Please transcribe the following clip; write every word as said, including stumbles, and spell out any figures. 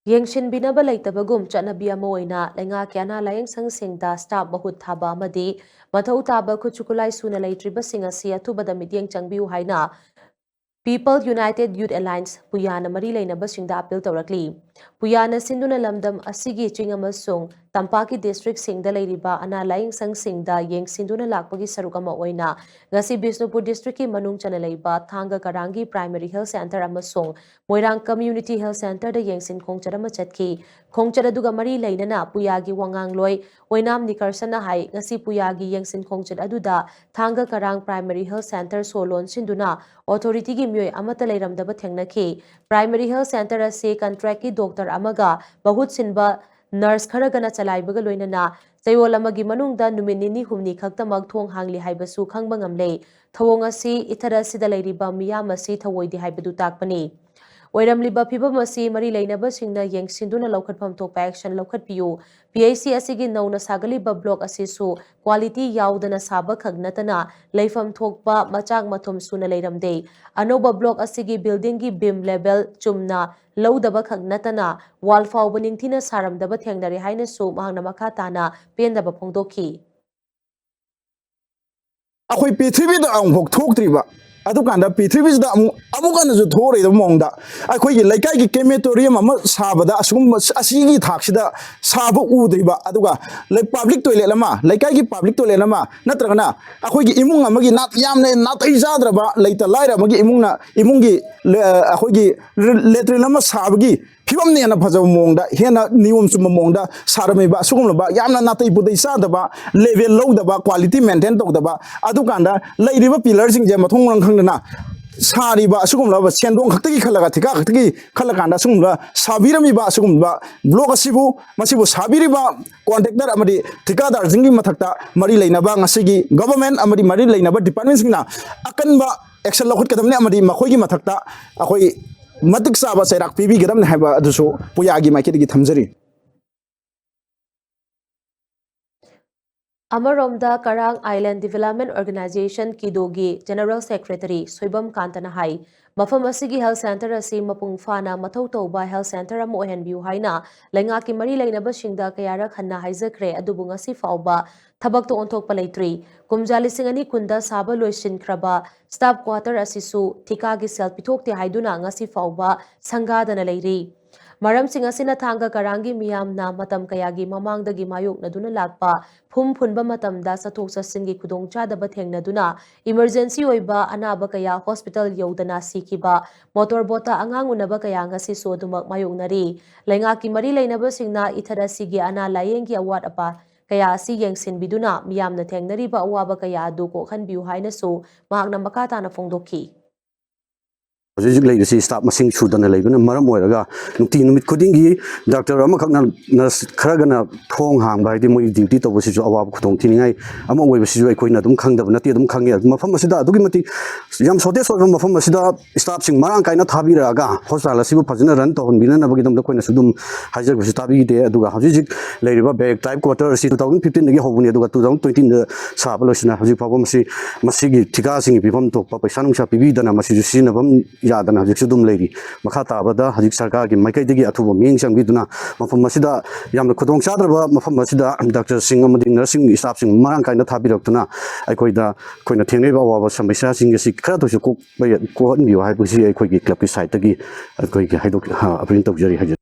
ꯌꯦꯡꯁꯤꯟꯕꯤꯅꯕ ꯂꯩꯇꯕꯒꯨꯝ ꯆꯠꯅꯕꯤ ꯑꯃ ꯑꯣꯏꯅ ꯂꯩꯉꯥꯛꯀꯤ ꯑꯅꯥ ꯂꯥꯌꯦꯡ ꯁꯪꯁꯤꯡꯗ ꯁ꯭ꯇꯥꯐ ꯃꯍꯨꯠ ꯊꯥꯕ ꯑꯃꯗꯤ ꯃꯊꯧ ꯇꯥꯕ ꯈꯨꯠꯁꯨ ꯈꯨꯠꯂꯥꯏ ꯁꯨꯅ ꯂꯩꯇ꯭ꯔꯤꯕꯁꯤꯡ ꯑꯁꯤ ꯑꯊꯨꯕꯗ ꯃꯤꯠꯌꯦꯡ ꯆꯪꯕꯤꯌꯨ ꯍꯥꯏꯅ People United Youth Alliance, ꯄꯨꯌꯥꯅ ꯃꯔꯤ ꯂꯩꯅꯕꯁꯤꯡꯗ ꯑꯥꯄꯤꯜ ꯇꯧꯔꯛꯂꯤ꯫ ꯄꯨꯌꯥꯅ ꯁꯤꯟꯗꯨꯅ ꯂꯝꯗꯝ ꯑꯁꯤꯒꯤ ꯆꯤꯡ ꯑꯃꯁꯨꯡ ꯇꯝꯄꯥꯛꯀꯤ ꯗꯤꯁꯇ꯭ꯔꯤꯛꯁꯤꯡꯗ ꯂꯩꯔꯤꯕ ꯑꯅꯥ ꯂꯥꯌꯦꯡ ꯁꯪꯁꯤꯡꯗ ꯌꯦꯡꯁꯤꯟꯗꯨꯅ ꯂꯥꯛꯄꯒꯤ ꯁꯔꯨꯛ ꯑꯃ ꯑꯣꯏꯅ ꯉꯁꯤ ꯕꯤꯁꯅꯨꯄꯨꯔ ꯗꯤꯁꯇ꯭ꯔꯤꯛꯀꯤ ꯃꯅꯨꯡ ꯆꯟꯅ ꯂꯩꯕ ꯊꯥꯡꯒ ꯀꯔꯥꯡꯒꯤ ꯄ꯭ꯔꯥꯏꯃꯔꯤ ꯍꯦꯜꯊ ꯁꯦꯟꯇꯔ ꯑꯃꯁꯨꯡ ꯃꯣꯏꯔꯥꯡ ꯀꯝꯃ꯭ꯌꯨꯅꯤꯇꯤ ꯍꯦꯜꯊ ꯁꯦꯟꯇꯔꯗ ꯌꯦꯡꯁꯤꯟ ꯈꯣꯡꯆꯠ ꯑꯃ ꯆꯠꯈꯤ꯫ ꯈꯣꯡꯆꯠ ꯑꯗꯨꯒ ꯃꯔꯤ ꯂꯩꯅꯅ ꯄꯨꯌꯥꯒꯤ ꯋꯥꯉꯥꯡꯂꯣꯏ ꯑꯣꯏꯅꯥꯝ ꯅꯤꯀꯔꯁꯟꯅ ꯍꯥꯏ, ꯉꯁꯤ ꯄꯨꯌꯥꯒꯤ ꯌꯦꯡꯁꯤꯟ ꯈꯣꯡꯆꯠ ꯑꯗꯨꯗ ꯊꯥꯡꯒ ꯀꯔꯥꯡ ꯄ꯭ꯔꯥꯏꯃꯔꯤ ꯍꯦꯜꯊ ꯁꯦꯟꯇꯔ ꯁꯣ ꯂꯣꯟꯁꯤꯟꯗꯨꯅ ꯑꯣꯊꯣꯔꯤꯇꯤꯒꯤ ꯃꯤꯑꯣꯏ ꯑꯃꯠꯇ ꯂꯩꯔꯝꯗꯕ ꯊꯦꯡꯅꯈꯤ꯫ ꯄ꯭ꯔꯥꯏꯃꯔꯤ ꯍꯦꯜꯊ ꯁꯦꯟꯇꯔ ꯑꯁꯤ ꯀꯟꯇ꯭ꯔꯦꯛꯀꯤ ꯗꯣꯛꯇꯔ ꯑꯃꯒ ꯃꯍꯨꯠ ꯁꯤꯟꯕ ꯅꯔꯁ ꯈꯔꯒꯅ ꯆꯂꯥꯏꯕꯒ ꯂꯣꯏꯅꯅ ꯆꯌꯣꯜ ꯑꯃꯒꯤ ꯃꯅꯨꯡꯗ ꯅꯨꯃꯤꯠ ꯅꯤꯅꯤ ꯍꯨꯝꯅꯤ ꯈꯛꯇꯃꯛ ꯊꯣꯡ ꯍꯥꯡꯂꯤ ꯍꯥꯏꯕꯁꯨ ꯈꯪꯕ ꯉꯝꯂꯦ꯫ ꯊꯧꯑꯣꯡ ꯑꯁꯤ ꯏꯊꯠ ꯑꯁꯤꯗ ꯂꯩꯔꯤꯕ ꯃꯤꯌꯥꯝ ꯑꯁꯤ ꯊꯧꯑꯣꯏꯗꯦ ꯍꯥꯏꯕꯗꯨ ꯇꯥꯛꯄꯅꯤ꯫ ꯑꯣꯏꯔꯝꯂꯤꯕ ꯐꯤꯚꯝ ꯑꯁꯤ ꯃꯔꯤ ꯂꯩꯅꯕꯁꯤꯡꯅ ꯌꯦꯡꯁꯤꯟꯗꯨꯅ ꯂꯧꯈꯠꯐꯝ ꯊꯣꯛꯄ action ꯂꯧꯈꯠꯄꯤꯌꯨ꯫ P H C ꯑꯁꯤꯒꯤ ꯅꯧꯅ ꯁꯥꯒꯠꯂꯤꯕ block ꯑꯁꯤꯁꯨ quality ꯌꯥꯎꯗꯅ ꯁꯥꯕ ꯈꯛ ꯅꯠꯇꯅ ꯂꯩꯐꯝ ꯊꯣꯛꯄ ꯃꯆꯥꯛ ꯃꯊꯨꯝ ꯁꯨꯅ ꯂꯩꯔꯝꯗꯦ꯫ ꯑꯅꯧꯕ block ꯑꯁꯤꯒꯤ buildingꯒꯤ beam level ꯆꯨꯝꯅ ꯂꯧꯗꯕ ꯈꯛ ꯅꯠꯇꯅ wall ꯐꯥꯎꯕ ꯅꯤꯡꯊꯤꯅ ꯁꯥꯔꯝꯗꯕ ꯊꯦꯡꯅꯔꯦ ꯍꯥꯏꯅꯁꯨ ꯃꯍꯥꯛꯅ ꯃꯈꯥ ꯇꯥꯅ ꯄꯦꯟꯗꯕ ꯐꯣꯡꯗꯣꯛꯈꯤ꯫ ꯑꯩꯈꯣꯏ ꯄ꯭ꯔꯤꯊꯤꯕꯤꯗ ꯑꯃꯨꯛꯐꯥꯎ ꯊꯣꯛꯇ꯭ꯔꯤꯕ, ꯑꯗꯨꯀꯥꯟꯗ ꯄ꯭ꯔꯤꯊꯤꯕꯤꯁꯤꯗ ꯑꯃꯨꯛ ꯑꯃꯨꯛ ꯍꯟꯅꯁꯨ ꯊꯣꯛꯑꯔꯣꯏꯗꯕ ꯃꯑꯣꯡꯗ ꯑꯩꯈꯣꯏꯒꯤ ꯂꯩꯀꯥꯏꯒꯤ crematorium ꯑꯃ ꯁꯥꯕꯗ ꯑꯁꯤꯒꯨꯝꯕ ꯑꯁꯤꯒꯤ ꯊꯥꯛꯁꯤꯗ ꯁꯥꯕ ꯎꯗ꯭ꯔꯤꯕ, ꯑꯗꯨꯒ ꯂꯩ- public toilet ꯑꯃ, ꯂꯩꯀꯥꯏꯒꯤ public toilet ꯑꯃ, ꯅꯠꯇ꯭ꯔꯒꯅ ꯑꯩꯈꯣꯏꯒꯤ ꯏꯃꯨꯡ ꯑꯃꯒꯤ ꯅꯥꯠ ꯌꯥꯝꯅ ꯅꯥꯇꯩ ꯆꯥꯗ꯭ꯔꯕ, ꯂꯩꯇ ꯂꯥꯏꯔ ꯑꯃꯒꯤ ꯏꯃꯨꯡꯅ ꯏꯃꯨꯡꯒꯤ ꯂꯦ- ꯑꯩꯈꯣꯏꯒꯤ latrine ꯑꯃ ꯁꯥꯕꯒꯤ ꯐꯤꯕꯝꯅ ꯍꯦꯟꯅ ꯐꯖꯕ ꯃꯑꯣꯡꯗ, ꯍꯦꯟꯅ ꯅꯤꯌꯣꯝ ꯆꯨꯝꯕ ꯃꯑꯣꯡꯗ ꯁꯥꯔꯝꯃꯤꯕ ꯑꯁꯤꯒꯨꯝꯂꯕ ꯌꯥꯝꯅ ꯅꯥꯇꯩ ꯄꯨꯇꯩ ꯆꯥꯗꯕ, level ꯂꯧꯗꯕ, quality maintain ꯇꯧꯗꯕ, ꯑꯗꯨꯀꯥꯟꯗ ꯂꯩꯔꯤꯕ pillarꯁꯤꯡꯁꯦ ꯃꯊꯣꯡ ꯃꯔꯝ ꯈꯪꯗꯅ ꯁꯥꯔꯤꯕ ꯑꯁꯤꯒꯨꯝꯂꯕ ꯁꯦꯟꯗꯣꯡ ꯈꯛꯇꯒꯤ ꯈꯜꯂꯒ, ꯊꯤꯀꯥ ꯈꯛꯇꯒꯤ ꯈꯜꯂꯀꯥꯟꯗ ꯑꯁꯤꯒꯨꯝꯂꯕ ꯁꯥꯕꯤꯔꯝꯃꯤꯕ ꯑꯁꯤꯒꯨꯝꯂꯕ block ꯑꯁꯤꯕꯨ, ꯃꯁꯤꯕꯨ ꯁꯥꯕꯤꯔꯤꯕ contractor ꯑꯃꯗꯤ ꯊꯤꯀꯥꯗꯥꯔꯁꯤꯡꯒꯤ ꯃꯊꯛꯇ ꯃꯔꯤ ꯂꯩꯅꯕ ꯉꯁꯤꯒꯤ government ꯑꯃꯗꯤ ꯃꯔꯤ ꯂꯩꯅꯕ departmentꯁꯤꯡꯅ ꯑꯀꯟꯕ action ꯂꯧꯈꯠꯀꯗꯕꯅꯤ ꯑꯃꯗꯤ ꯃꯈꯣꯏꯒꯤ ꯃꯊꯛꯇ ꯑꯩꯈꯣꯏ ꯃꯇꯤꯛ ꯆꯥꯕ ꯆꯩꯔꯥꯛ ꯄꯤꯕꯤꯒꯗꯕꯅꯤ ꯍꯥꯏꯕ ꯑꯗꯨꯁꯨ ꯄꯨꯌꯥꯒꯤ ꯃꯥꯏꯀꯩꯗꯒꯤ ꯊꯝꯖꯔꯤ꯫ ꯑꯃꯔꯣꯝꯗ, ꯀꯔꯥꯡ Island Development Organisation, ꯀꯤꯗꯣꯒꯤ General Secretary Soibam ꯀꯥꯟꯇꯅ ꯍꯥꯏ, ꯃꯐꯝ ꯑꯁꯤꯒꯤ health centre ꯑꯁꯤ ꯃꯄꯨꯡ ꯐꯥꯅ ꯃꯊꯧ ꯇꯧꯕ health centre ꯑꯃ ꯑꯣꯏꯍꯟꯕꯤꯌꯨ ꯍꯥꯏꯅ ꯂꯩꯉꯥꯛꯀꯤ ꯃꯔꯤ ꯂꯩꯅꯕꯁꯤꯡꯗ ꯀꯌꯥꯔꯛ ꯍꯟꯅ ꯍꯥꯏꯖꯈ꯭ꯔꯦ, ꯑꯗꯨꯕꯨ ꯉꯁꯤ ꯐꯥꯎꯕ ꯊꯕꯛꯇ ꯑꯣꯟꯊꯣꯛꯄ ꯂꯩꯇ꯭ꯔꯤ꯫ ꯀꯨꯝꯖꯥ ꯂꯤꯁꯤꯡ ꯑꯅꯤ ꯀꯨꯟꯗ ꯁꯥꯕ ꯂꯣꯏꯁꯤꯟꯈ꯭ꯔꯕ staff quarter ꯑꯁꯤꯁꯨ ꯊꯤꯀꯥꯒꯤ ꯁꯦꯜ ꯄꯤꯊꯣꯛꯇꯦ ꯍꯥꯏꯗꯨꯅ ꯉꯁꯤ ꯐꯥꯎꯕ ꯁꯪꯒꯥꯗꯅ ꯂꯩꯔꯤ꯫ ꯃꯔꯝꯁꯤꯡ ꯑꯁꯤꯅ ꯊꯥꯡꯒ ꯀꯔꯥꯡꯒꯤ ꯃꯤꯌꯥꯝꯅ ꯃꯇꯝ ꯀꯌꯥꯒꯤ ꯃꯃꯥꯡꯗꯒꯤ ꯃꯥꯌꯣꯛꯅꯗꯨꯅ ꯂꯥꯛꯄ ꯐꯨꯝ ꯐꯨꯟꯕ ꯃꯇꯝꯗ ꯆꯠꯊꯣꯛ ꯆꯠꯁꯤꯟꯒꯤ ꯈꯨꯗꯣꯡꯆꯥꯗꯕ ꯊꯦꯡꯅꯗꯨꯅ emergency ꯑꯣꯏꯕ ꯑꯅꯥꯕ ꯀꯌꯥ hospital ꯌꯧꯗꯅ ꯁꯤꯈꯤꯕ, motor boatꯇ ꯑꯉꯥꯡ ꯎꯅꯕ ꯀꯌꯥ ꯉꯁꯤꯁꯨ ꯑꯗꯨꯃꯛ ꯃꯥꯌꯣꯛꯅꯔꯤ꯫ ꯂꯩꯉꯥꯛꯀꯤ ꯃꯔꯤ ꯂꯩꯅꯕꯁꯤꯡꯅ ꯏꯊꯠ ꯑꯁꯤꯒꯤ ꯑꯅꯥ ꯂꯥꯌꯦꯡꯒꯤ ꯑꯋꯥꯠ ꯑꯄꯥ ꯀꯌꯥ ꯑꯁꯤ ꯌꯦꯡꯁꯤꯟꯕꯤꯗꯨꯅ ꯃꯤꯌꯥꯝꯅ ꯊꯦꯡꯅꯔꯤꯕ ꯑꯋꯥꯕ ꯀꯌꯥ ꯑꯗꯨ ꯀꯣꯛꯍꯟꯕꯤꯌꯨ ꯍꯥꯏꯅꯁꯨ ꯃꯍꯥꯛꯅ ꯃꯈꯥ ꯇꯥꯅ ꯐꯣꯡꯗꯣꯛꯈꯤ꯫ ꯍꯧꯖꯤꯛ ꯍꯧꯖꯤꯛ ꯂꯩꯔꯤꯁꯤ staff ꯃꯁꯤꯡ ꯁꯨꯗꯅ ꯂꯩꯕꯅ ꯃꯔꯝ ꯑꯣꯏꯔꯒ ꯅꯨꯡꯇꯤ ꯅꯨꯃꯤꯠ ꯈꯨꯗꯤꯡꯒꯤ doctor ꯑꯃꯈꯛꯅ nurse ꯈꯔꯒꯅ ꯊꯣꯡ ꯍꯥꯡꯕ ꯍꯥꯏꯗꯤ ꯃꯣꯏ duty ꯇꯧꯕꯁꯤꯁꯨ ꯑꯋꯥꯕ ꯈꯨꯗꯣꯡ ꯊꯤꯅꯤꯡꯉꯥꯏ ꯑꯃ ꯑꯣꯏꯕꯁꯤꯁꯨ ꯑꯩꯈꯣꯏꯅ ꯑꯗꯨꯝ ꯈꯪꯗꯕ ꯅꯠꯇꯦ, ꯑꯗꯨꯝ ꯈꯪꯉꯦ꯫ ꯑꯗꯨ ꯃꯐꯝ ꯑꯁꯤꯗ ꯑꯗꯨꯛꯀꯤ ꯃꯇꯤꯛ ꯌꯥꯝ shortage ꯑꯣꯏꯕ ꯃꯐꯝ ꯑꯁꯤꯗ staffꯁꯤꯡ ꯃꯔꯥꯡ ꯀꯥꯏꯅ ꯊꯥꯕꯤꯔꯛꯑꯒ hospital ꯑꯁꯤꯕꯨ ꯐꯖꯅ run ꯇꯧꯍꯟꯕꯤꯅꯅꯕꯒꯤꯗꯃꯛꯇ ꯑꯩꯈꯣꯏꯅꯁꯨ ꯑꯗꯨꯝ ꯍꯥꯏꯖꯕꯁꯨ ꯇꯥꯕꯤꯗꯦ꯫ ꯑꯗꯨꯒ ꯍꯧꯖꯤꯛ ꯍꯧꯖꯤꯛ ꯂꯩꯔꯤꯕ ꯕꯦꯔꯦꯛ ꯇꯥꯏꯞ quarter ꯑꯁꯤ two thousand fifteenꯗꯒꯤ ꯍꯧꯕꯅꯤ, ꯑꯗꯨꯒ two thousand twenteenꯗ ꯁꯥꯕ ꯂꯣꯏꯁꯤꯟꯅ ꯍꯧꯖꯤꯛ ꯐꯥꯎꯕ ꯃꯁꯤ ꯃꯁꯤꯒꯤ ꯊꯤꯀꯥꯁꯤꯡꯒꯤ ꯄꯤꯐꯝ ꯊꯣꯛꯄ ꯄꯩꯁꯥ ꯅꯨꯡꯁꯥ ꯄꯤꯕꯤꯗꯅ ꯃꯁꯤꯁꯨ ꯁꯤꯖꯤꯟꯅꯐꯝ ꯌꯥꯗꯅ ꯍꯧꯖꯤꯛꯁꯨ ꯑꯗꯨꯝ ꯂꯩꯔꯤ꯫ ꯃꯈꯥ ꯇꯥꯕꯗ ꯍꯧꯖꯤꯛ ꯁꯔꯀꯥꯔꯒꯤ ꯃꯥꯏꯀꯩꯗꯒꯤ ꯑꯊꯨꯕ ꯃꯤꯠꯌꯦꯡ ꯆꯪꯕꯤꯗꯨꯅ ꯃꯐꯝ ꯑꯁꯤꯗ ꯌꯥꯝꯅ ꯈꯨꯗꯣꯡ ꯆꯥꯗ꯭ꯔꯕ ꯃꯐꯝ ꯑꯁꯤꯗ doctorꯁꯤꯡ ꯑꯃꯗꯤ nurseꯁꯤꯡ staffꯁꯤꯡ ꯃꯔꯥꯡ ꯀꯥꯏꯅ ꯊꯥꯕꯤꯔꯛꯇꯨꯅ ꯑꯩꯈꯣꯏꯗ ꯑꯩꯈꯣꯏꯅ ꯊꯦꯡꯅꯔꯤꯕ ꯑꯋꯥꯕ ꯁꯃꯁ꯭ꯌꯥꯁꯤꯡ ꯑꯁꯤ ꯈꯔꯗꯁꯨ ꯀꯣꯛꯄ ꯀꯣꯛꯍꯟꯕꯤꯌꯨ ꯍꯥꯏꯕꯁꯤ ꯑꯩꯈꯣꯏꯒꯤ clubꯀꯤ sideꯇꯒꯤ ꯑꯩꯈꯣꯏꯒꯤ ꯍꯥꯏꯗꯣꯛ appeal ꯇꯧꯖꯔꯤ ꯍꯥꯏꯖꯔꯤ꯫